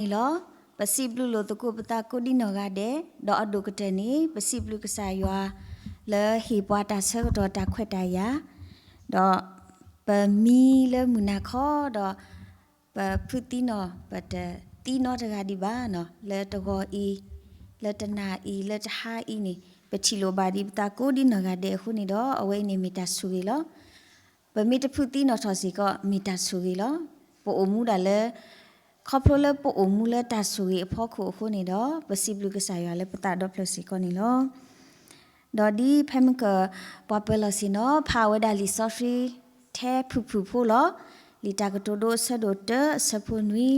န့ၣ်လီၤ. ပစံးဘျုးလိာ်သကိးပသးကိးဒံနီၢ်ဂၤဒဲး, ဒီးအဒိၣ်ကတၢၢ်န့ၣ် ပစံးဘျုးကစၢ်ယွၤ လၢဟ့ၣ်ပှၤတၢ်ဆၢကတီၢ်တၢ်ခွဲးတၢ်ယာ်, ဒီးပမံလၢမုၢ်နၤခီဒီး ပဖုသံနီၢ် ပတသံနီတဂၤဒံးဘၣ်နီၤ, လၢတဂီၤအံၤ, လၢတနၤအံၤ, လၢတဟါအံၤန့ၣ် ပထံၣ်လိာ်ဘၣ်ဒံးပသးကိးဒံနီၢ်ဂၤဒဲးအဃိန့ၣ်ဒီး အဝဲအံၤန့ၣ်မ့ၢ်တၢ်ဆိၣ်ဂ့ၤလီၤ. ပမ့ၢ်တဖုသံနီၢ်ထီၣ်စ့ၢ်ကီး မ့ၢ်တၢ်ဆိၣ်ဂ့ၤလီၤ. ပအိၣ်မူဒၣ်လၢ ခီဖျိလၢပအိၣ်မူလၢတၢ်ဆိၣ်ဂ့ၤအဖီခိၣ်အဃိန့ၣ်ဒီး ပစံးဘျုးကစၢ်ယွၤလၢပသးဒီဖျၢၣ်စ့ၢ်ကီးန့ၣ်လီၤ. ဒီးဒ်ဖဲမုၢ်ကၢၢ် ပှၤပၢၤလီၢ်ဆ့ၣ်နီၤ ဖးဝဲဒၣ်လံာ်စီဆှံ ထဲဖုၣ်ဖုၣ်ဖိလီၤ. လံာ်တၢ်ကတိၤဒိအဆၢဒိၣ်တၢ အဆၢဖိနွံ,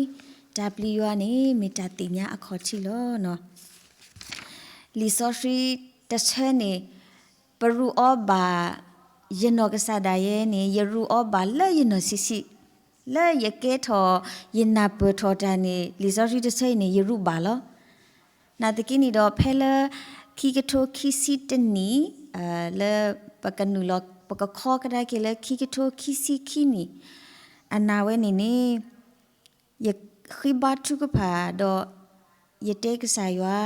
တၢ်ပျံၤယွၤန့ၣ် မ့ၢ်တၢ်သ့ၣ်ညါအခီၣ်ထံးလီၤ. လံာ်စီဆှံတဆၢန့ၣ် ပရူးအီၤဘၣ် ယနီၢ်ကစၢ်ဒၣ်ယဲန့ၣ် ယရူးအီၤဘၣ်လၢယနီၢ်ဆံးဆံး, လၢယကဲထီၣ် ယနၢ်ပၢၢ်ထီၣ်တၢ်န့ၣ် လံာ်စီဆှံတဆၢအံၤန့ၣ် ယရူးဘၣ်လီၤ. နာ်သက့န့ၣ်ဒီး ဖဲလၢ ခံကထိခံဆံတနံၣ် လၢပကနုာ်လီၤ ပကခီကဒါက့ၤလၢခံကထိခံဆံခံနံၣ် အနၢ်ဝဲန့ၣ်န့ၣ် ယဃ့ဘါထုကဖၣ်ဒီး ယတဲကစၢ်ယွၤ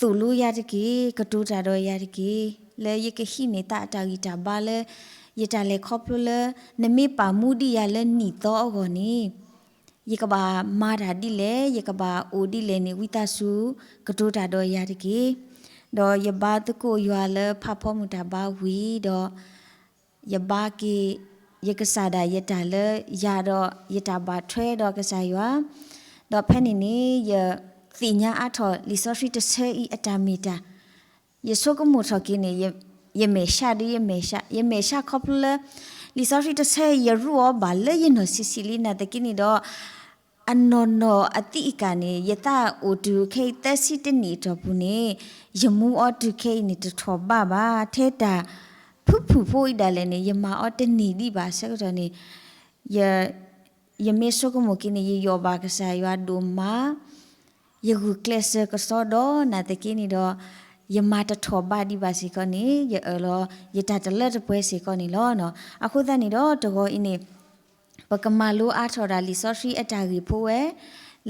သိၣ်လိယၤတက့ၢ်, ကတိၤတၢ်ဒီးယၤတက့ၢ်, လၢယကဟံးန့ၢ်သးအတၢ်ဂံၢ်တၢ်ဘါလၢ ယတၢ်လဲၤခီဖျိလၢ နမ့ၢ်ပာ်မူဒံးယၤလၢနံၣ်သီအဂီၢ်န့ၣ် ယကဘၣ်မၤတၢ်ဒ်လဲၣ်, ယကဘၣ်အိၣ်ဒ်လဲၣ်န့ၣ် ဝံသးစူၤ ကတိၤတၢ်ဒီးယၤတက့ၢ်. ဒီးယဘါသကိးယွၤလၢဖးဖီမုၢ်တၢ်ဘါဝံၤဒီး ယဘါက့ၤ ယကစၢ်ဒၣ်ယတၢ်လၢယၤဒီး ယတၢ်ဘၣ်ထွဲဒီးကစၢ်ယွၤ, ဒီးဖဲန့ၣ်န့ၣ် ယသ့ၣ်ညါအါထီၣ်လံာ်စီဆှံတဆၢအံၤအတၢ်မ့ၢ်တၢ်, ယဆိကမိၣ်ထီၣ်က့ၤန့ၣ် ယမဲာ်ဆှးဒီး ယမဲာ်ဆှး ယမဲာ်ဆှးခီဖျိလၢ လံာ်စီဆှံတဆၢအံၤ ယရူးအီၤဘၣ်လၢယနီၢ်ဆံးဆံးလံ နာ်သက့န့ၣ်ဒီး အနီၢ်နီၢ်အသံးအကာ်န့ၣ် ယသးအိၣ်တုၤခဲအံၤသၢဆံတနံၣ်အတီၢ်ပူၤန့ၣ် ယမူအီၤတုၤခဲအံၤန့ၣ် တထီၣ်ဘးဘၣ်, ထဲတၢ်ဖုၣ်ဖုၣ်ဖိအံၤဒၣ်လဲာ်န့ၣ် ယမၤအီၤတန့ၢ်ဒံးဘၣ်အဆၢကတီၢ်န့ၣ် ယမ့ၢ်ဆိကမိၣ်က့ၤန့ၣ် ယယီၢ်ဘၣ်ကစၢ်ယွၤဒိၣ်မး, ယဂုာ်ကျဲးစၢးကစီဒီး နာ်သက့န့ၣ်ဒီး ယမၤတထီၣ်ဘးဒံးဘၣ်စ့ၢ်ကီးန့ၣ် ယအၢၣ်လီၤယတၢ်တလၢတပှဲၤစ့ၢ်ကီးန့ၣ်လီၤ. အဃိသတးန့ၣ်ဒီး တဂီၤအံၤန့ၣ် ပကမၤလိအါထီၣ်ဒၣ်လံာ်စီဆှံအတၢ်ဂ့ၢ်ဖိဝဲ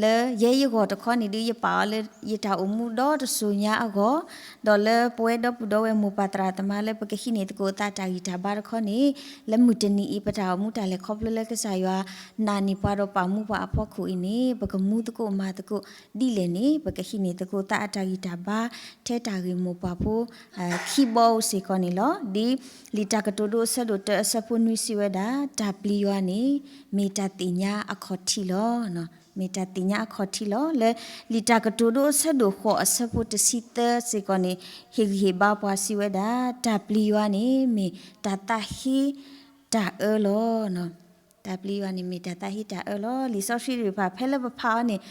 လၢယဲယဂီၢ်တခီန့ၣ်ဒုး ယပာ်အီၤလၢယတၢ်အိၣ်မူဒီတစိၤညါအဂီၢ်, ဒီးလၢပဝဲဒီပုၢ်ဒီဝဲၢ်မိၢ်ပၢ်သရၣ်သမါလၢပကဟံးန့ၢ်သကိးအသးတၢ်ဂံၢ်တၢ်ဘါတခီန့ၣ် လၢမုၢ်တနံၤအံၤ ပတၢ်အိၣ်မူတၢ်လဲၤခီဖျိလၢကစၢ်ယွၤနာ်န့ၢ်ပှၤဒီးပာ်မူပှၤအဖီခိၣ်အံၤန့ၣ် ပကမူသကိးမၤသကိးဒ်လဲၣ်န့ၣ် ပကဟံးန့ၢ်သကိးသးအတၢ်ဂံၢ်တၢ်ဘါ ထဲတၢ်ဂ့ၢ်မိၢ်ပှၢ်ဖိ ခံဘီအိၣ်စ့ၢ်ကီးန့ၣ်လီၤ. ဒ်လံာ်တၢ်ကတိၤဒိအဆၢဒိၣ်တၢအဆၢဖိနွံစံးဝဲဒၣ် တၢ်ပျံၤယွၤန့ၣ် မ့ၢ်တၢ်သ့ၣ်ညါအခီၣ်ထံးလီၤ. မ့ၢ်တၢ်သ့ၣ်ညါအခီၣ်ထံးလီၤ. လၢလံာ်တၢ်ကတိၤဒိအဆၢဒိၣ်ဃိးအဆၢဖိတဆံသၢစ့ၢ်ကီးန့ၣ် ဟ့ၣ်ဂံၢ်ဟ့ၣ်ဘါပှၤစံးဝဲဒၣ် တၢ်ပျံၤယွၤန့ၣ် မ့ၢ်တၢ်သးဟ့တၢ်အၢလီၤ. တၢ်ပျံၤယွၤန့ၣ်မ့ၢ်တၢ်သးဟ့တၢ်အၢလီၤ. လံာ်စီဆှံတဖၣ် ဖဲလၢပဖးအီၤန့ၣ်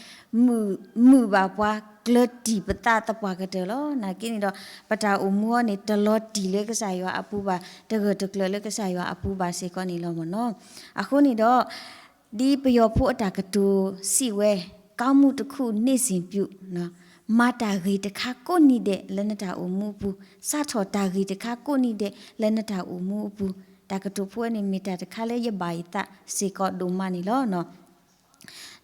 မုာ်ဘၣ်ပှၤကျၢၤတံၢ်ပသးသပှၢ်ကတၢၢ်လီၤ. နာ်က့န့ၣ်ဒီး ပတၢ်အိၣ်မူအီၤန့ၣ် တလီၤတံၢ်လၢကစၢ်ယွၤအပူၤဘၣ်, တဂၢၢ်တကျၢၤလၢကစၢ်ယွၤအပူၤဘၣ်စ့ၢ်ကီးန့ၣ်လီၤမ့ၢ်နီၤ. အဃိန့ၣ်ဒီး ဒ်ပယီၤဖိအတၢ်ကတိၤစံးဝဲ, ကောင်းမှုတစ်ခု နေ့စဉ်ပြု, မၤတၢ်ဂ့ၤတခါကိးနံၤဒဲးလၢနတၢ်အိၣ်မူအပူၤ, စးထီၣ်တၢ်ဂ့ၤတခါကိးနံၤဒဲးလၢနတၢ်အိၣ်မူအပူၤ, တၢ်ကတိၤဖိဝဲန့ၣ် မ့ၢ်တၢ်တခါလၢယဘၣ်ယသးစ့ၢ်ကီးဒိၣ်မးန့ၣ်လီၤ.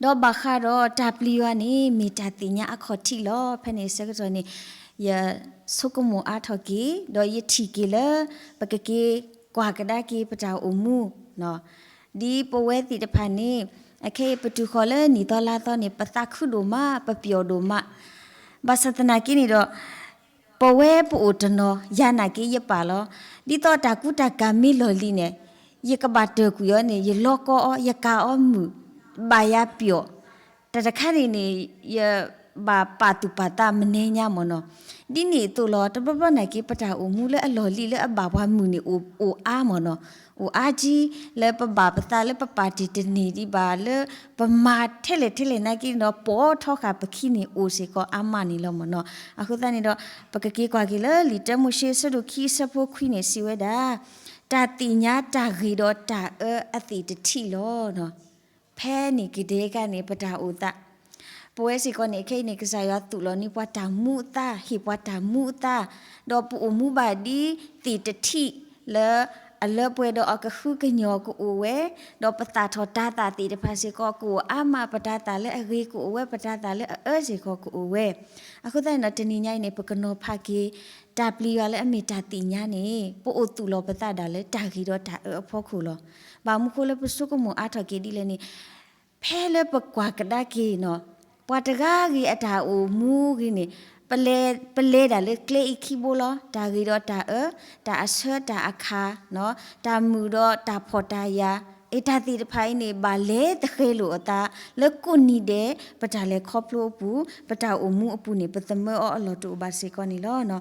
ဒီးဘၣ်ဃးဒီးတၢ်ပျံၤယွၤန့ၣ် မ့ၢ်တၢ်သ့ၣ်ညါအခီၣ်ထံးလီၤ. ဖဲန့ၣ်အဆၢကတီၢ်န့ၣ် ယဆိကမိၣ်အါထီၣ်က့ၤ, ဒီးယထံၣ်က့ၤလၢ ပကက့ၤကွၢ်ကဒါက့ၤပတၢ်အိၣ်မူ ဒ်ပဝဲသ့ၣ်တဖၣ်န့ၣ် အခဲအံၤပတုၤဃီၤလၢနံၣ်သီလါသီန့ၣ် ပသးခုဒိၣ်မး, ပပျီၣ်ဒိၣ်မး, ဘၣ်ဆၣ်သနာ်က့န့ၣ်ဒီး ပဝဲပအိၣ်တနီၤ ယၤနာ်က့ယပာ်လီၤ. ဒ်သိးတၢ်ကူတၢ်ကၤမ့ၢ်လီၢ်လံၤန့ၣ် ယကဘၣ်တၢၢ်ကွံာ်အီၤန့ၣ် ယလီကီအီၤ ယကၤအီၤမုာ် ဘၣ်ယၤပျီၣ် တၢ်တခါန့ၣ်န့ၣ် ယဘၣ်ပာ်သူၣ်ပာ်သးမနုၤညါမ့ၢ်နီၤ. ဒ်န့ၣ်အသိးလီၤ တဘျီဘျီနာ်က့ ပတၢ်အိၣ်မူလၢအလီၢ်လံၤလၢအဘၣ်ပှၤမုာ်န့ၣ် အိၣ်အါမ့ၢ်နီၤ, အိၣ်အါကံ လၢပဘၣ်ပသးလၢပပာ်တ့ၢ်တန့ၢ်ဒံးဘၣ် လၢပမၤထဲလဲၣ်ထဲလဲၣ်နာ်က့န့ၣ်ဒီး ပိာ်ထီဃာ်ပခံန့ၣ်အိၣ်စ့ၢ်ကီးအါမးန့ၣ်လီၤမ့ၢ်နီၤ. အဃိသတးန့ၣ်ဒီး ပကက့ၤကွၢ်က့ၤလၢလံာ်တၢမိၤၡ့အဆၢဒိၣ်ခံအဆၢဖိခွံန့ၣ် စံးဝဲဒၣ် တၢ်သ့ၣ်ညါတၢ်ဂ့ၤဒီးတၢ်အၢအသ့ၣ်တထံၣ်လီၤ. ဖဲန့ၣ်က့ၤဒဲးကါန့ၣ် ပတၢ်အိၣ်သး ပဝဲစ့ၢ်ကီးန့ၣ် ခဲအံၤန့ၣ် ကစၢ်ယွၤသူၣ်လီၤန့ၢ်ပှၤတၢ်မူအသး ဟ့ၣ်ပှၤတၢ်မူအသး, ဒီးပအိၣ်မူဘၣ်ဒ်သ့ၣ်တထံၣ်လၢ အလၢပှဲၤဒီးအကဟုကညီၤကအိၣ်ဝဲ, ဒီးပသးထီၣ်တၤသၣ်သ့ၣ်တဖၣ်စ့ၢ်ကီးကအိၣ်အါမး, ပတၤသၣ်လၢအဂ့ၤကအိၣ်ဝဲ, ပတၤသၣ်လၢအအၢစ့ၢ်ကီးကအိၣ်ဝဲ. အဃိသတးန့ၣ်ဒီး တနံၤညါအံၤန့ၣ် ပကနီၤဖးက့ၤ တၢ်ပျံၤယွၤလၢအမ့ၢ်တၢ်သ့ၣ်ညါန့ၣ် ပအိၣ်သူၣ်လီၤပသးဒၣ်လၢတၢ်ဂ့ၤဒီးတၢ်အၢအဖီခိၣ်လီၤ. ဘၣ်မနုၤဃိလၢပဆိကမိၣ်အါထီၣ်က့ၤဒ်လဲၣ်န့ၣ် ဖဲလၢပကွၢ်ကဒါက့ၤနီၤ, ပှၤတဂၤဂ့ၤအတၢ်အိၣ်မူဂ့ၤန့ၣ်, ပလဲၤ, ပလဲၤဒၣ်လၢကျဲအံၤခံဘိလီၤ. တၢ်ဂ့ၤဒီးတၢ်အၢ, တၢ်အဆၢတၢ်အခါ, တၢ်မုာ်ဒီးတၢ်ဖှီၣ်တၢ်ယာ်, အတၢ်သ့ၣ်တဖၣ်အံၤန့ၣ် ဘၣ်လဲၤတဃဲလိာ်အသး လၢကိးနံၤဒဲး ပတၢ်လဲၤခီဖျိအပူၤ, ပတၢ်အိၣ်မူအပူၤန့ၣ် ပသမၢအီၤအလီၢ်တအိၣ်ဘၣ်စ့ၢ်ကီးန့ၣ်လီၤ.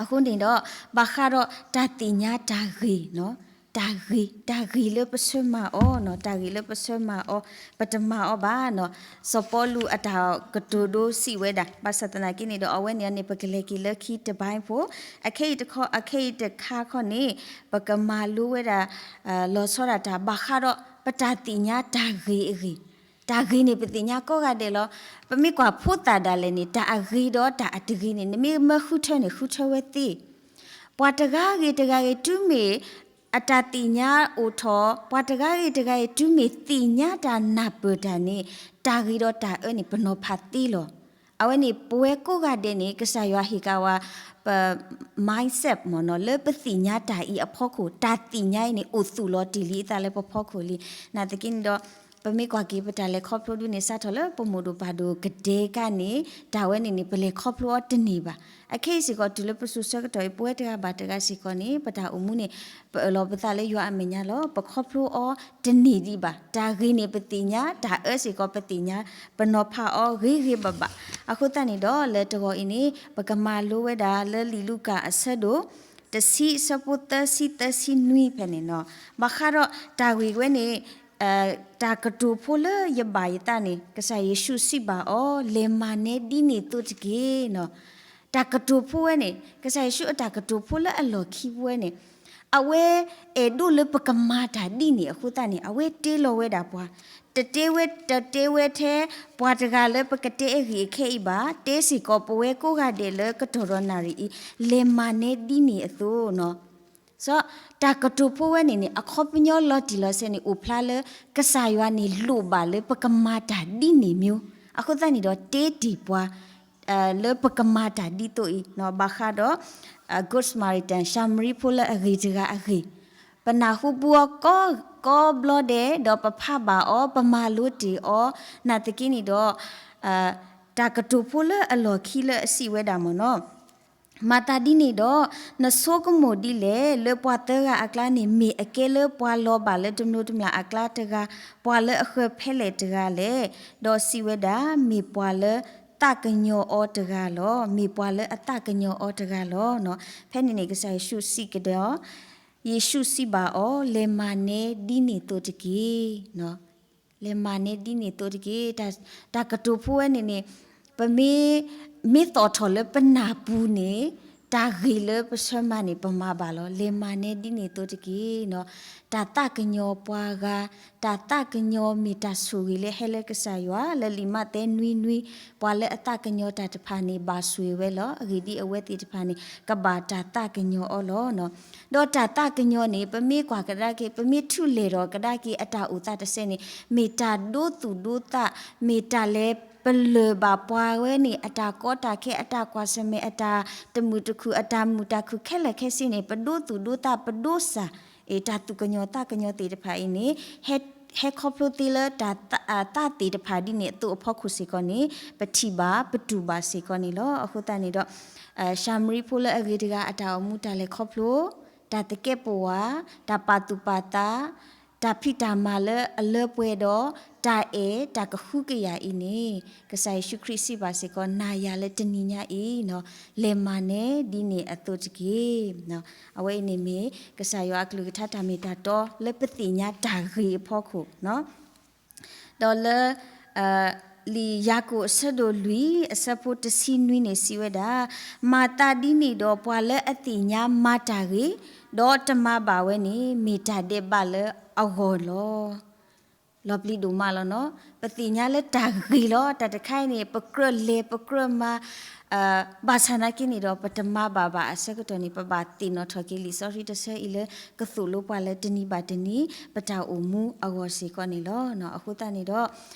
အဃိန့ၣ်ဒီး ဘၣ်ဃးဒီးတၢ်သ့ၣ်ညါတၢ်ဂ့ၤ, တၢ်ဂ့ၤ, တၢ်ဂ့ၤလၢပဆၢမၤအီၤ, တၢ်ဂ့ၤလၢပဆၢမၤအီၤ, ပတမၤအီၤဘၣ်နီၤ. စီၤပီလူးအတၢ်ကတိၤဒိစံးဝဲဒၣ်, ဘၣ်ဆၣ်သနာ်က့န့ၣ်ဒီး အဝဲန့ၣ်န့ၣ် ပကလဲၤက့ၤလၢခံတပိုင်းဖိ, အခဲအံၤတခီ, အခဲအံၤတခါခီန့ၣ် ပကမၤလိဝဲဒၣ် လီၤဆီဒၣ်တၢ် ဘၣ်ဃးဒီးပတၢ်သ့ၣ်ညါတၢ်ဂ့ၤအဂ့ၢ်. တၢ်ဂ့ၤန့ၣ် ပသ့ၣ်ညါကိးဂၤဒဲးလီၤ. ပမ့ၢ်ကွၢ်ဖိသၣ်ဒၣ်လဲာ်န့ၣ် တၢ်အဂ့ၤဒီးတၢ်အတဂ့ၤန့ၣ် နမ့ၢ်မၢဃုထၢန့ၣ် ဃုထၢဝဲသ့. ပှၤတဂၤဂ့ၤတဂၤဂ့ၤ တုၤမ့ၢ်အတၢ်သ့ၣ်ညါအိၣ်ထီၣ်, ပှၤတဂၤဂ့ၤတဂၤဂ့ၤ တုၤမ့ၢ်သ့ၣ်ညါတၢ်နၢ်ပၢၢ်တၢ်န့ၣ် တၢ်ဂ့ၤဒီးတၢ်အၢန့ၣ် ပနီၤဖးသ့လီၤ. အဝဲန့ၣ် ပဝဲကိးဂၤဒဲးန့ၣ် ကစၢ်ယွၤဟ့ၣ်က့ၤဝဲ ပ mindset မ့ၢ်နီၤ, လၢပသ့ၣ်ညါတၢ်အံၤအဖီခိၣ်, တၢ်သ့ၣ်ညါအံၤန့ၣ် အိၣ်သူၣ်လီၤတ့ၢ်လံအသးလၢပဖီခိၣ်လံ. နာ်သက့န့ၣ်ဒီး ပမ့ၢ်ကွၢ်က့ၤပတၢ်လဲၤခီဖျိဒ်န့ၣ် စးထီၣ်လၢပမိၢ်ဒိၣ်ပၢ်ဒိၣ်ကတဲကါန့ၣ် တၢ်ဝဲန့ၣ်န့ၣ် ပလဲၤခီဖျိအီၤတန့ၢ်ဘၣ်. အခဲအံၤစ့ၢ်ကီး တုၤလၢပစိၤဆၢကတီၢ်အံၤ ပဝဲတဂၤဘၣ်တဂၤစ့ၢ်ကီးန့ၣ် ပတၢ်အိၣ်မူန့ၣ် ပအၢၣ်လီၤပသးလၢယွၤအမဲာ်ညါလီၤ. ပခီဖျိအီၤတန့ၢ်ဒံးဘၣ်. တၢ်ဂ့ၤန့ၣ်ပသ့ၣ်ညါ, တၢ်အၢစ့ၢ်ကီးပသ့ၣ်ညါ, ပနီၤဖးအီၤဂ့ၤဂ့ၤဘၣ်ဘၣ်. အဃိသတးန့ၣ်ဒီး လၢတဂီၤအံၤန့ၣ် ပကမၤလိဝဲဒၣ်လၢလံာ်လူၤကၣ်အဆၢဒိၣ်တဆံ အဆၢဖိသၢဆံ သၢဆံနွံဖဲန့ၣ်နီၤ. ဘၣ်ဃးဒီးတၢ်ဂ့ၢ်ဝဲန့ၣ် တၢ်ကတိၤဖိလၢယဘၣ်ယသးန့ၣ် ကစၢ်ယ့ၣ်ၡူးစံးဘၣ်အီၤ, လဲၤမၤနဲဒ်န့ၣ်အသိးတက့ၢ်နီၤ. တၢ်ကတိၤဖိဝဲန့ၣ် ကစၢ်ယ့ၣ်ၡူးအတၢ်ကတိၤဖိလၢအလီၢ်ခံဖိဝဲန့ၣ် အဝဲအဲၣ်ဒိးလၢပကမၤတၢ်ဒ်န့ၣ်အဃိသတးန့ၣ် အဝဲတ့လီၤဝဲဒၣ်ပှၤ, တတဲဝဲ, တတဲဝဲထဲ ပှၤတဂၤလၢပကတဲအဂ့ၢ်အခဲအံၤဘၣ်, တဲစ့ၢ်ကီးပဝဲကိးဂၤဒဲးလၢကတီၢ်ဒီးနၣ်ရံၣ်အံၤ လဲၤမၤနဲဒ်န့ၣ်အသိးနီၤ. စီၤတၢ်ကတိၤဖိဝဲန့ၣ်န့ၣ် အခီပညီလီၤတံၢ်လီၤဆဲးန့ၣ် အိၣ်ဖျါလၢ ကစၢ်ယွၤန့ၣ်လိၣ်ဘၣ်လၢပကမၤတၢ်ဒ်န့ၣ်မ့ၢ်, အဃိသတးန့ၣ်ဒီး တဲတ့ၢ်ပှၤ လၢပကမၤတၢ်ဒ်သိးအံၤ, ဘၣ်ဃးဒီး Good Samaritan ၡၤမရံဖိလၢအဂ့ၤတဂၤအဂ့ၢ်, ပနၢ်ဟူပူၤအီၤကိးဘျီဒဲး ဒီးပဖးဘၣ်အီၤ ပမၤလိတ့ၢ်အီၤ, နာ်သက့န့ၣ်ဒီး တၢ်ကတိၤဖိလၢအလီၢ်ခံလၢအစံးဝဲဒၣ်မ့ၢ်နီၤ, မၤသးဒ်န့ၣ်ဒီး နဆိကမိၣ်ဒ်လဲၣ်, လၢပှၤသၢဂၤအကျါန့ၣ် မ့ၢ်အကဲလၢပှၤလီၤဘၣ်လၢတမျိၤတမျာ်အကျါတဂၤ, ပှၤလၢအဃၢၤဖဲလဲၣ်တဂၤလဲၣ်. ဒီးစံးဝဲဒၣ်, မ့ၢ်ပှၤလၢသးကညီၤအီၤတဂၤလီၤ, မ့ၢ်ပှၤလၢအသးကညီၤအီၤတဂၤလီၤ. ဖဲန့ၣ်န့ၣ် ကစၢ်ယ့ၣ်ၡူးစံးကဒီး, ယ့ၣ်ၡူးစံးဘၣ်အီၤ, လဲၤမၤနဲဒ်န့ၣ်သိးတက့ၢ်. လဲၤမၤနဲဒ်န့ၣ်သိးတက့ၢ်. တၢ်ကတိၤဖိဝဲန့ၣ်န့ၣ် ပမ့ၢ်, မ့ၢ်သီၣ်ထီၣ်လၢပနၢ်ပူၤန့ၣ် တၢ်ဂ့ၤလၢပဆၢမၤန့ၣ် ပမၤဘၣ်လီၤ. လဲၤမၤနဲဒ်န့ၣ်သိးတက့ၢ်. တၢ်သးကညီၤပှၤဂၤ, တၢ်သးကညီၤမ့ၢ်တၢ်ဆိၣ်ဂ့ၤလၢဟဲလၢကစၢ်ယွၤ, လၢလံာ်မးသဲနွံနွံ, ပှၤလၢအသးကညီၤတၢ်တဖၣ်န့ၣ် ဘၣ်ဆိၣ်ဂ့ၤဝဲလီၤ. အဂ့ၢ်ဒ်အံၤ, အဝဲသ့ၣ်တဖၣ်န့ၣ် ကဘၣ်တၢ်သးကညီၤအီၤလီၤ. ဒီးတၢ်သးကညီၤန့ၣ် ပမ့ၢ်ကွၢ်ကဒါက့ၤ, ပမ့ၢ်ထူးလဲၢ်ထီၣ်ကဒါက့ၤ အတၢ်အိၣ်သးတစဲးန့ၣ် မ့ၢ်တၢ်ဒိသူၣ်ဒိသး, မ့ၢ်တၢ်လၢပလၢၢ်ဘၣ်ပှၤဝဲန့ၣ် အတၢ်ကီတၢ်ခဲ, အတၢ်ကွၢ်ဆၢၣ်မဲာ်, အတၢ်တမုာ်တခုၣ်, အတၢ်မုာ်တၢ်ခုၣ်ခဲလၢာ်ခဲဆ့န့ၣ် ပဒိသူၣ်ဒိသး, ပဒိစၢ်, တၢ်သူၣ်ကညီၤသးကညီၤသ့ၣ်တဖၣ်အံၤန့ၣ် ဟဲခီဖျိသ့လၢတၢ်သးသ့ၣ်တဖၣ်ဒ်န့ၣ်အသိးအဖီခိၣ်စ့ၢ်ကီးန့ၣ် ပထံၣ်ဘၣ်ပတူၢ်ဘၣ်စ့ၢ်ကီးန့ၣ်လီၤ. အဃိသတးန့ၣ်ဒီး ၡၤမရံဖိလၢအဂ့ၤတဂၤအတၢ်အိၣ်မူတၢ်လဲၤခီဖျိ, တၢ်သကဲးပဝး, တၢ်ပာ်သူၣ်ပာ်သး, တၢ်ဖံးတၢ်မၤလၢအလၢပှဲၤဒီး တၢ်အဲၣ်တၢ်ကဟုကယာ်အံၤန့ၣ် ကစၢ်ယ့ၣ်ၡူးခရံာ်စံးဘၣ်စ့ၢ်ကီး နၤယၤလၢတနံၤညါအံၤ လဲၤမၤနဲဒ်န့ၣ်အသိးတက့ၢ်. အဝဲအံၤန့ၣ်မ့ၢ် ကစၢ်ယွၤအကလုၢ်ကထါတၢ်မ့ၢ်တၢ်တီလၢပသ့ၣ်ညါတၢ်ဂ့ၤအဖီခိၣ် ဒီးလၢ လံာ်ယၤကိာ်အဆၢဒိၣ်လွံၢ် အဆၢဖိတဆံနွံန့ၣ်စံးဝဲဒၣ်, မၤသးဒ်န့ၣ်ဒီး ပှၤလၢအသ့ၣ်ညါမၤတၢ်ဂ့ၤ, ဒီးတမၤဘၣ်ဝဲန့ၣ် မ့ၢ်တၢ်ဒဲးဘးလၢအဂီၢ်လီၤ. လီၤပျံၤဒိၣ်မးလီၤနီၤ. ပသ့ၣ်ညါလၢတၢ်ဂ့ၤလီၤ. တၢ်တခါအံၤန့ၣ် ပကြၢးလဲၤပကြၢးမၤ, ဘၣ်ဆၣ်နာ်က့န့ၣ်ဒီး ပတမၤဘၣ်ဘၣ်အဆၢကတီၢ်န့ၣ် ပဘၣ်သ့ၣ်နီၣ်ထီၣ်က့ၤလံာ်စီဆှံတဆၢအံၤလၢ ကသိၣ်လိပှၤလၢတနံၤဘၣ်တနံၤ ပတၢ်အိၣ်မူအဂီၢ်စ့ၢ်ကီးန့ၣ်လီၤ. အဃိသတးန့ၣ်ဒီး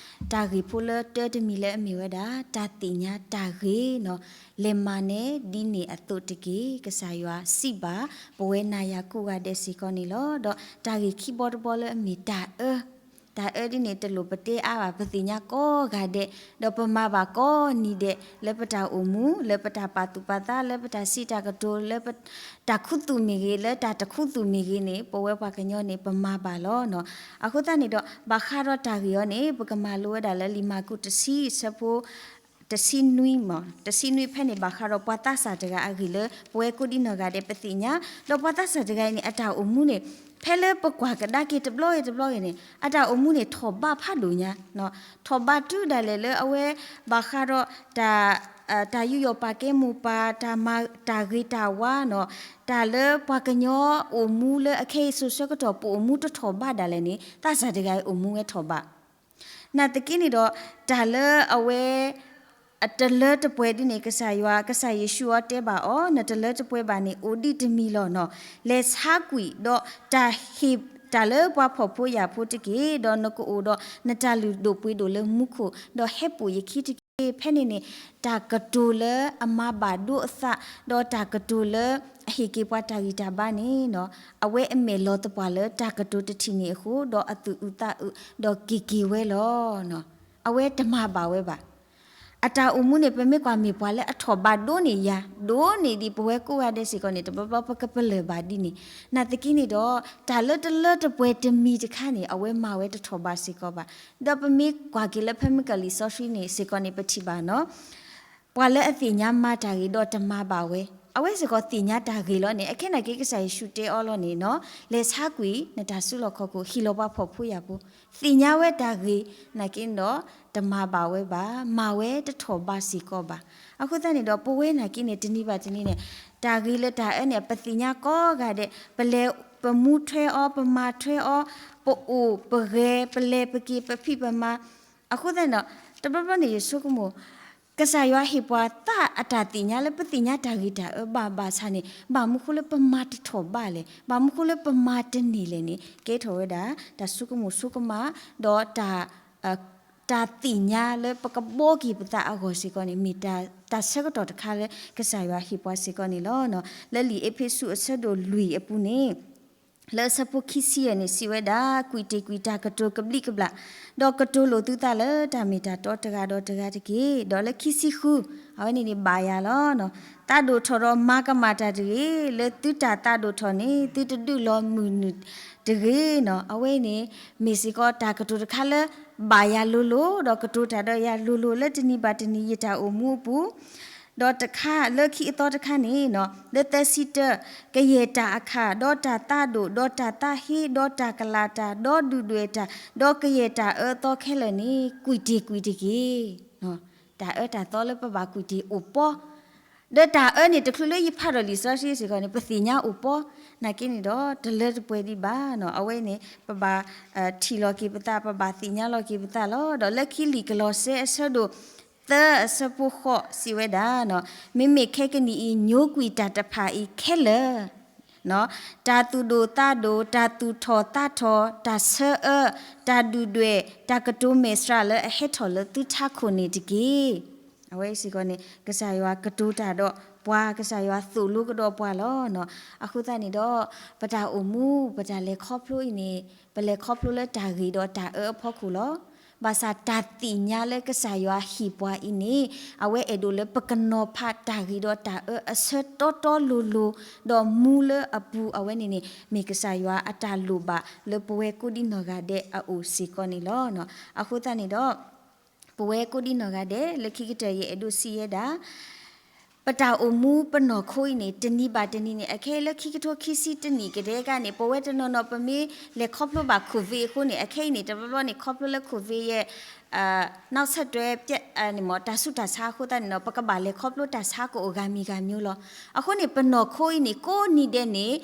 တၢ်ဂ့ၢ်ဖိလၢတၢတမံၤလၢအမ့ၢ်ဝဲဒၣ် တၢ်သ့ၣ်ညါတၢ်ဂ့ၤနီၤ, လဲၤမၤနဲဒ်န့ၣ်အသိးတက့ၢ်. ကစၢ်ယွၤစံးဘၣ် ပဝဲနၤယၤကိးဂၤဒဲးစ့ၢ်ကီးန့ၣ်လီၤ. ဒီးတၢ်ဂ့ၢ်ခံဘီတဘီလၢအမ့ၢ်တၢ်အၢ တၢ်အၢဒ်န့ၣ် တလိၣ်ပတဲအါဘၣ်, ပသ့ၣ်ညါကိးဂၤဒဲး, ဒီးပမၤဘၣ်ကိးနံၤဒဲး, လၢပတၢ်အိၣ်မူ, လၢပတၢ်ပာ်သူၣ်ပာ်သး, လၢပတၢ်စံးတၢ်ကတိၤ, လၢပတၢ်ခူသူၣ်မ့ၢ်ဂ့ၤ, လၢတၢ်တခူသူၣ်မ့ၢ်ဂ့ၤန့ၣ် ပဝဲပှၤကညီန့ၣ် ပမၤဘၣ်လီၤနီၤ. အဃိသတးန့ၣ်ဒီး ဘၣ်ဃးဒီးတၢ်ဂ့ၢ်အံၤန့ၣ် ပကမၤလိဝဲဒၣ်လၢလံာ်မၢ်ကူးတဆံ အဆၢဖိ တဆံနွံမး, တဆံနွံဖဲန့ၣ် ဘၣ်ဃးဒီးပှၤသးစၢ်တဂၤအဂ့ၢ်လၢ ပဝဲကိးဒံနီၢ်ဂၤဒဲးပသ့ၣ်ညါ, ဒီးပှၤသးစၢ်တဂၤအံၤန့ၣ် အတၢ်အိၣ်မူန့ၣ် ဖဲလၢပကွၢ်ကဒါက့ၤတဘျီဂ့ၤတဘျီဂ့ၤန့ၣ် အတၢ်အိၣ်မူန့ၣ် ထီၣ်ဘးဖးဒိၣ်ညါ, ထီၣ်ဘးတုၤဒၣ်လဲာ်လၢအဝဲ ဘၣ်ဃးဒီးတၢ် တၢ်ယူးယီၣ်ပာ်ကဲမိၢ်ပၢ်, တၢ်မၤတၢ်ဂ့ၤတၢ်ဝါနီၤ, တၢ်လၢပှၤကညီအိၣ်မူလၢအခဲအံၤစိၤဆၢကတီၢ် ပအိၣ်မူတထီၣ်ဘးဒၣ်လဲာ်န့ၣ် သးစၢ်တဂၤအံၤအိၣ်မူဝဲထီၣ်ဘး. နာ်သက့န့ၣ်ဒီး တၢ်လၢအဝဲ အတလၢတပှဲၤဒ်န့ၣ် ကစၢ်ယွၤ ကစၢ်ယ့ၣ်ၡူးအီၤတဲဘၣ်အီၤ, နတလၢတပှဲၤဘၣ်န့ၣ် အိၣ်ဒံးတမံၤလီၤနီၤ, လဲၤဆါကွံာ်ဒီးတၢ်ဟ့ၣ်တၢ်လၢပှၤဖှီၣ်ဖိယာ်ဖိတက့ၢ်, ဒီးနကအိၣ်ဒီးနတၢ်လုၢ်ဒိၣ်ပှ့ၤဒိၣ်လၢမူခိၣ်, ဒီးဟဲပိာ်ယခံတက့ၢ်. ဖဲန့ၣ်န့ၣ် တၢ်ကတိၤလၢအမၤဘၣ်ဒိအသး, ဒီးတၢ်ကတိၤလၢအဟ့ၣ်က့ၤပှၤတၢ်ဂံၢ်တၢ်ဘါန့ၣ်နီၤ, အဝဲအမဲာ်လီၤသပှၢ်လၢတၢ်ကတိၤတထံၣ်န့ၣ်အဃိ, ဒီးအသူၣ်အုးသးအုး, ဒီးက့ၤက့ၤဝဲလီၤ. အဝဲတမၤဘၣ်ဝဲဘၣ်. အတၢ်အိၣ်မူန့ၣ် ပမ့ၢ်ကွၢ်မ့ၢ်ပှၤလၢအထီၣ်ဘးဒိန့ၢ်ယၤ, ဒိန့ၢ်ဒံးပဝဲကိးဂၤဒဲးစ့ၢ်ကီးန့ၣ် တဘျီဘျီပကပလၢၢ်ဘၣ်ဒ်န့ၣ်. နာ်သက့န့ၣ်ဒီး တၢ်လၢတလၢတပှဲၤတမံၤတခါန့ၣ် အဝဲမၤဝဲတထီၣ်ဘးစ့ၢ်ကီးဘၣ်. ဒီးပမ့ၢ်ကွၢ်က့ၤလၢဖဲမုၢ်ကလံာ်စီဆှံန့ၣ်စ့ၢ်ကီးန့ၣ် ပထံၣ်ဘၣ်နီၤ ပှၤလၢအသ့ၣ်ညါမၤတၢ်ဂ့ၤဒီးတမၤဘၣ်ဝဲ, အဝဲစ့ၢ်ကီးသ့ၣ်ညါတၢ်ဂ့ၤလီၤန့ၣ် အခဲနာ်က့ ကစၢ်ယ့ၣ်ၡူးတဲအီၤလီၤန့ၣ်နီၤ, လဲၤဆါကွံာ်နတၢ်စုလီၢ်ခီၣ်ခိၣ် ဟ့ၣ်လီၤပှၤဖှီၣ်ဖိယာ်ဖိ, သ့ၣ်ညါဝဲတၢ်ဂ့ၤ, နာ်က့န့ၣ်ဒီး တမၤဘၣ်ဝဲဘၣ်, မၤဝဲတထီၣ်ဘးစ့ၢ်ကီးဘၣ်. အဃိသတးန့ၣ်ဒီး ပဝဲနာ်က့န့ၣ် တနံၤဘၣ်တနံၤန့ၣ် တၢ်ဂ့ၤလၢတၢ်အၢန့ၣ် ပသ့ၣ်ညါကိးဂၤဒဲး, ပလဲၤပမူထွဲအီၤ, ပမၤထွဲအီၤ, ပအိၣ်ပဂဲၤ, ပလဲၤပက့ၤ ပဖံးပမၤ, အဃိသတးန့ၣ်ဒီး တဘျီဘျီန့ၣ် ယဆိကမိၣ် ကစၢ်ယွၤဟ့ၣ်ပှၤသးအတၢ်သ့ၣ်ညါလၢပသ့ၣ်ညါတၢ်ဂ့ၤတၢ်အၢဘၣ်ဘၣ်ဆၣ်န့ၣ် ဘၣ်မနုၤဃိလၢပမၤတထီၣ်ဘးလဲၣ်, ဘၣ်မနုၤဃိလၢပမၤတန့ၢ်လဲၣ်န့ၣ် ကဲထီၣ်ဝဲဒၣ် တၢ်ဆိကမိၣ်ဆိကမး, ဒီးတၢ် တၢ်သ့ၣ်ညါလၢပကဘှီက့ၤပသးအဂီၢ်စ့ၢ်ကီးန့ၣ် မ့ၢ်တၢ်ဆၢကတီၢ်တခါလၢကစၢ်ယွၤဟ့ၣ်ပှၤစ့ၢ်ကီးန့ၣ်လီၤ. လၢလံာ်အ့းဖ့းစူးအဆၢဒိၣ်လွံၢ်အပူၤန့ၣ် လၢအဆၢဖိခံဆံယဲၢ်န့ၣ် စံးဝဲဒၣ်, ကွံာ်တ့ၢ်ကွံာ်တၢ်ကတိၤကဘျံးကဘျၣ်, ဒီးကတိၤလိာ်သုသးလၢတၢ်မ့ၢ်တၢ်တီတဂၤဒီးတဂၤတက့ၢ်. ဒီးလၢခံဆံဃု, အဝဲန့ၣ်န့ၣ်ဘၣ်ယၤလီၤ. သးဒိၣ်ထီၣ်ဒီးမၤကမၣ်တၢ်တဂ့ၤ, လၢသုတၢ်သးဒိၣ်ထီၣ်န့ၣ် သုတဒုးလီၤမုၢ်နုာ်တဂ့ၤနီၤ. အဝဲန့ၣ် မ့ၢ်စ့ၢ်ကီးတၢ်ကတိၤတခါလၢ ဘၣ်ယၤလိၤလိၤ, ဒီးကတိၤတၢ်ဒီးယၤလိၤလိၤ လၢတနံၤဘၣ်တနံၤယတၢ်အိၣ်မူအပူၤ ဒီးတခါလၢခံအသီတခါန့ၣ်နီၤ လၢသၢဆံတၢ, ကယဲၢ်တၢ်အခၣ်, ဒီးတၢ်သးဒိၣ်, ဒီးတၢ်သးဟ့, ဒီးတၢ်ကလၤတၢ်, ဒီးဒုၣ်ဒွဲၣ်တၢ်, ဒီးကယဲၢ်တၢ်အၢအသီခဲလၢာ်န့ၣ် ကွံာ်တ့ၢ်ကွံာ်တက့ၢ်. တၢ်အၢတၢ်သီလၢပဘၣ်ကွံာ်တ့ၢ်အိၣ်ပီ, ဒီးတၢ်အၢန့ၣ် တချုးလၢယဖးဒီးလံာ်စီဆှံစ့ၢ်ကီးန့ၣ် ပသ့ၣ်ညါအိၣ်ပီ, နာ်က့န့ၣ်ဒီး တလၢတပှဲၤဒံးဘၣ်နီၤ. အဝဲန့ၣ် ပဘၣ်ထံၣ်လီၤက့ၤပသး, ပဘၣ်သ့ၣ်ညါလီၤက့ၤပသးလီၤ. ဒီးလၢခံလံာ်ကလီးစဲအဆၢဒိၣ် သၢအဆၢဖိဃိးစံးဝဲဒၣ်, မ့မ့ၢ်ခဲကနံၣ်အံၤ ညိကွံာ်တၢ်တဖၣ်အံၤခဲလၢာ်, တၢ်သူၣ်ဒိၣ်သးဒိၣ်, တၢ်သူၣ်ထီၣ်သးထီၣ်, တၢ်ဆၢအၢ, တၢ်ဒုၣ်ဒွဲၣ်, တၢ်ကတိၤမဲာ်ဆှးလၢအဟဲထီၣ်လၢသုထးခိၣ်န့ၣ်တက့ၢ်. အဝဲစ့ၢ်ကီးန့ၣ် ကစၢ်ယွၤကတိၤတၢ်ဒီးပှၤ, ကစၢ်ယွၤသိၣ်လိကဒီးပှၤလီၤ. အဃိသတးန့ၣ်ဒီး ပတၢ်အိၣ်မူ ပတၢ်လဲၤခီဖျိအံၤန့ၣ် ပလဲၤခီဖျိလၢတၢ်ဂ့ၤဒီးတၢ်အၢအဖီခိၣ်လီၤ. ဘၣ်ဆၣ်တၢ်သ့ၣ်ညါလၢကစၢ်ယွၤဟ့ၣ်ပှၤအံၤန့ၣ် အဝဲအဲၣ်ဒိးလၢပကနီၤဖးတၢ်ဂ့ၤဒီးတၢ်အၢအဆၢတီတီလိၤလိၤ, ဒီးမူလၢအပူၤအဝဲန့ၣ်န့ၣ် မ့ၢ်ကစၢ်ယွၤအတၢ်လိၣ်ဘၣ်လၢပဝဲကိးဒံနီၢ်ဂၤဒဲးအအိၣ်စ့ၢ်ကီးန့ၣ်လီၤ. အဃိသတးန့ၣ်ဒီး ပဝဲကိးဒံနီၢ်ဂၤဒဲး လၢခံကတၢၢ်ယအဲၣ်ဒိးစံးယဲဒၣ် ပတၢ်အိၣ်မူပနီၢ်ခိအံၤန့ၣ် တနံၤဘၣ်တနံၤန့ၣ် အခဲအံၤလၢခံကထိခံဆံတနံၣ်ကဒဲကါန့ၣ် ပဝဲတနီၤနီၤ ပမ့ၢ်လဲၤခီဖျိဘၣ် COVID အဃိန့ၣ် အခဲအံၤန့ၣ် တဘျီဘျီန့ၣ် ခီဖျိလၢ COVID ယဲ နောက်ဆက်တွဲ တၢ်ဆူးတၢ်ဆါအဃိသတးန့ၣ်ဒီး ပကဘၣ်လဲၤခီဖျိတၢ်ဆါကအိၣ်ဂၤမံၤဂၤမံၤလီၤ. အဃိန့ၣ် ပနီၢ်ခိအံၤန့ၣ် ကိးနံၤဒဲးန့ၣ်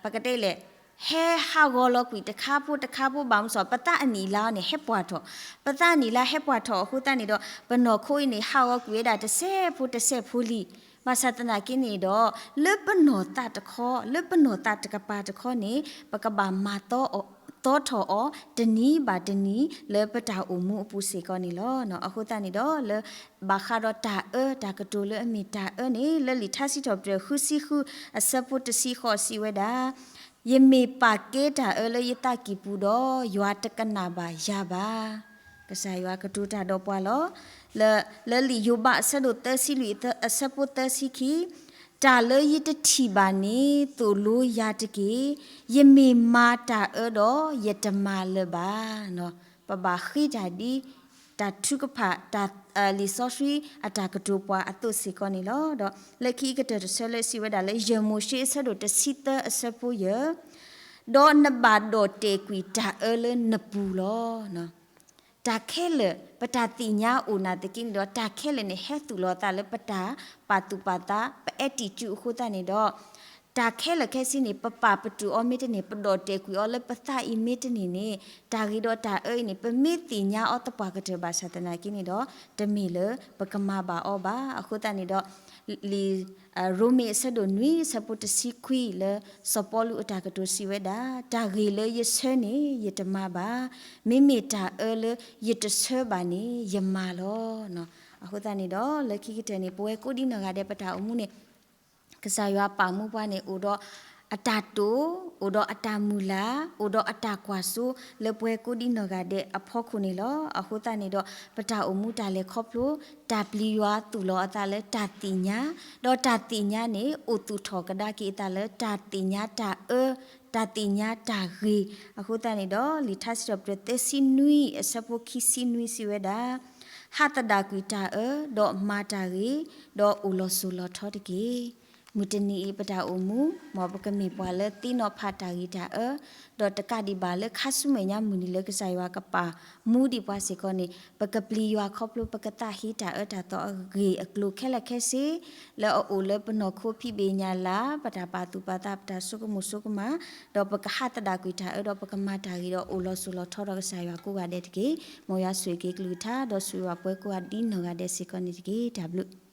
ပကတဲလဲၣ် ဟဲဟးဂီၤလီၤကွံာ်တခါဖိတခါဖိဘၣ်မနုၤအဃိ ပသးအနံၣ်လါအံၤန့ၣ် ဟဲပှၢ်ထီၣ်, ပသးအနံၣ်လါဟဲပှၢ်ထီၣ်အဃိသတးန့ၣ်ဒီး ပနီၢ်ခိအံၤန့ၣ် ဟးဂီၤကွံာ်ဝဲဒၣ်တစဲးဖိတစဲးဖိလံ. ဘၣ်ဆၣ်သနာ်က့န့ၣ်ဒီး လၢပနီၢ်သးတခီ, လၢပနီၢ်သးတကပၤတခီန့ၣ် ပကဘၣ်မၤသီထီၣ်အီၤ တနံၤဘၣ်တနံၤ လၢပတၢ်အိၣ်မူအပူၤစ့ၢ်ကီးန့ၣ်လီၤ. အဃိသတးန့ၣ်ဒီး လၢဘၣ်ဃးဒီးတၢ်အၢ တၢ်ကတိၤလၢအမ့ၢ်တၢ်အၢန့ၣ် လၢလံာ်ထါစံးထီၣ်ပတြၢၤ ဃုဆံဃု အဆၢဖိတဆံဃိး စံးဝဲဒၣ်, ယမ့ၢ်ပာ်ကဲတၢ်အၢလၢယသးကံၢ်ပူၤဒီး ယွၤတကနၣ်ဘၣ်ယၤဘၣ်. ကစၢ်ယွၤကတိၤတၢ်ဒီးပှၤလီၤ. လၢ လၢလံာ်ယိၤဘးအဆၢဒိၣ်သၢဆံလွံၢ် အဆၢဖိသၢဆံခံ, တၢ်လၢယတထံၣ်ဘၣ်န့ၣ် သိၣ်လိယၤတက့ၢ်. ယမ့ၢ်မၤတၢ်အၢဒီး ယတမၤလၢၤဘၣ်. ပဘၣ်ဃ့တၢ်ဒ် တၢ်ထုကဖၣ် တၢ် လံာ်စီဆှံအတၢ်ကတိၤပှၤအသိးစ့ၢ်ကီးန့ၣ်လီၤ. ဒီးလၢခံကတၢၢ်တဆၢလၢစံးဝဲဒၣ်လၢ ယဲၢ်မိၤၡ့အဆၢဒိၣ်တဆံသၢအဆၢဖိယဲၢ်, ဒီးနဘၣ်ဒီၣ်တဲာ်ကွံာ်တၢ်အၢလၢနပူၤလီၤ. တၢ်ခဲလၢာ် ပတၢ်သ့ၣ်ညါအိၣ်နာ်သက့န့ၣ်ဒီး တၢ်ခဲလၢာ်န့ၣ် ဟဲသူၣ်လီၤအသးလၢပတၢ်ပာ်သူၣ်ပာ်သး ပ attitude အဃိသတးန့ၣ်ဒီး တၢ်ခဲလၢာ်ခဲဆ့န့ၣ် ပပာ်ပတုာ်အီၤမ့ၢ်တန့ၢ် ပဒီၣ်တဲာ်ကွံာ်အီၤလၢပသးအံၤမ့ၢ်တန့ၢ်န့ၣ် တၢ်ဂ့ၤဒီးတၢ်အၢအံၤန့ၣ် ပမ့ၢ်သ့ၣ်ညါအီၤသပှၢ်ကတၢၢ်ဘၣ်ဆၣ်သနာ်က့န့ၣ်ဒီး တမ့ၢ်လၢပကမၤဘၣ်အီၤဘၣ်. အဃိသတးန့ၣ်ဒီး လံာ် ရိမ့ၤအဆၢဒိၣ်နွံ အဆၢဖိတဆံခွံလၢ စီၤပီလူးအတၢ်ကတိၤစံးဝဲဒၣ်, တၢ်ဂ့ၢ်လၢယဆၢန့ၣ် ယတမၤဘၣ်, မ့မ့ၢ်တၢ်အၢလၢယတဆၢဘၣ်န့ၣ် ယမၤလီၤ. အဃိသတးန့ၣ်ဒီး လၢခံကတၢၢ်န့ၣ် ပဝဲကိးဒံနီၢ်ဂၤဒဲးပတၢ်အိၣ်မူန့ၣ် ကစၢ်ယွၤပာ်မူပှၤန့ၣ် အိၣ်ဒီးအတၢ်တိာ်, အိၣ်ဒီးအတၢ်မုၢ်လၢ်, အိၣ်ဒီးအတၢ်ကွၢ်စိ လၢပဝဲကိးဒံနီၢ်ဂၤဒဲးအဖီခိၣ်န့ၣ်လီၤ. အဃိသတးန့ၣ်ဒီး ပတၢ်အိၣ်မူတၢ်လဲၤခီဖျိ တၢ်ပျံၤယွၤသူၣ်လီၤအသးလၢတၢ်သ့ၣ်ညါ, ဒီးတၢ်သ့ၣ်ညါန့ၣ် အိၣ်သူၣ်ထီၣ်ကဒါက့ၤအသးလၢတၢ်သ့ၣ်ညါတၢ်အၢ, တၢ်သ့ၣ်ညါတၢ်ဂ့ၤ. အဃိသတးန့ၣ်ဒီး လံာ်ထါစံးထီၣ်ပတြၢၤသၢဆံနွံ အဆၢဖိခံဆံနွံ စံးဝဲဒၣ်, ဟးသဒၣ်ကွံာ်တၢ်အၢ, ဒီးမၤတၢ်ဂ့ၤ, ဒီးအိၣ်လီၤစိၤလီၤထီတက့ၢ်. မုၢ်တနံၤအံၤပတၢ်အိၣ်မူ မ်ပကမ့ၢ်ပှၤလၢသ့နီၤဖးတၢ်ဂ့ၤတၢ်အၢ, ဒီးတကးဒံးဘၣ်လၢခါဆူမဲာ်ညါမုၢ်နံၤလၢ ကစၢ်ယွၤကပာ်မူဒံးပှၤစ့ၢ်ကီးန့ၣ် ပကပျံၤယွၤခီဖျိ ပကသးဟ့တၢ်အၢတၢ်သီအဂ့ၢ်အကျိၤခဲလၢာ်ခဲဆ့ လၢအအိၣ်လၢပနီၢ်ခိဖံးဘ့ၣ်ညါလၢ ပတၢ်ပာ်သူၣ်ပာ်သး ပတၢ်ဆိကမိၣ်ဆိကမး, ဒီးပကဟးသဒၣ်ကွံာ်တၢ်အၢ ဒီးပကမၤတၢ်ဂ့ၤ ဒီးအိၣ်လီၤစိၤလီၤထီဒီးကစၢ်ယွၤကိးဂၤဒဲးတက့ၢ်. မ်ယွၤဆိၣ်ဂ့ၤက့ၤကလုၢ်ကထါ ဒီးဆိၣ်ဂ့ၤပှၤကိးဂၤဒဲးနီၢ်ဂၤဒဲးစ့ၢ်ကီးန့ၣ်တက့ၢ်. တၢ်ဘျုး